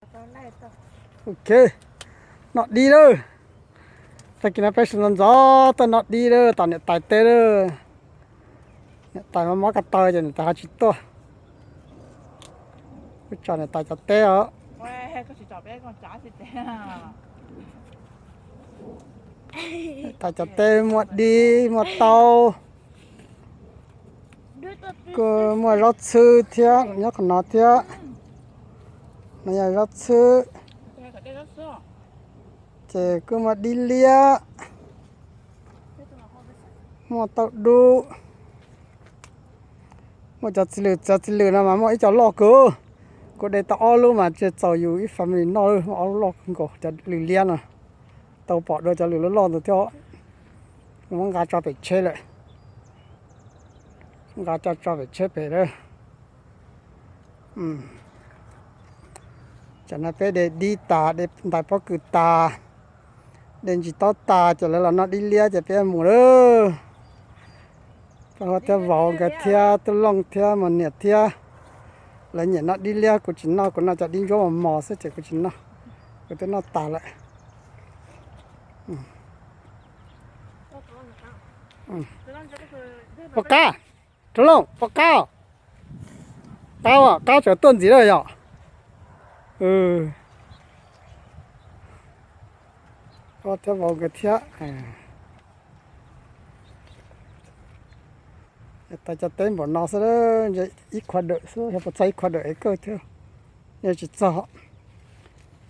Ok, noj dib lawm. Tag kis no peb sawv ntxov ntxov tuaj noj dib lawm, tom niam tais teb lawm. Niam tais mob mob ko taw ces niam tais ho tsis tuaj. Kuv tsom niam tais cov teb os. Niam tais cov teb muaj dib muaj taub, kuj muaj zaub txhwb thiab, nyob qhov no thiab. No yog zaub txhwb, ces kuj muaj dib liab, muaj tauj dub, muaj cov txiv lwm, cov txiv lwm no mas muaj ib co loj kawg. Kuv de tau ob lub mas tsis txaus yus ib family noj, muaj ob lub loj kawg nkaus cov lwm liab no. Tau pom dua cov lwm loj loj ntawd thiab. Muab nqa tso pem tsheb lawm, nqa coj tso pem tsheb pem lawm. Tam no peb de dib tas, de ntais pob kws tas, de ntsis taub tas ces lawv los noj dib liab ces peb mus lawm. Paj Huab thiab vauv nkawd thiab Tub Looj thiab Mos Niam thiab, lawv nyiam noj dib liab, kuv tsis noj, kuv noj cov dib ntsuab mos mos xwb ces kuv tsis noj, kuv twb noj tas lawm. Poj qab, Tub Looj, poj qab, qab, qab tseem tuaj ntxiv lawm yom. Paj Huab thiab vauv nkawd thiab. Tau cov teb npaum no xwb, ib qhua dawm xwb, yog puas txog ib qhua dawm es kawg thiab. Yog tsis txog,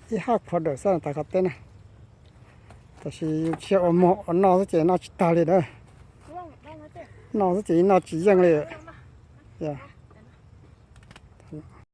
ib hab qhua dawm xwb tas qhov teb na. Tab sis yus tsis yog ua mov ua noj xwb ces noj tsis tag li na. Noj xwb ces noj tsis yeej li.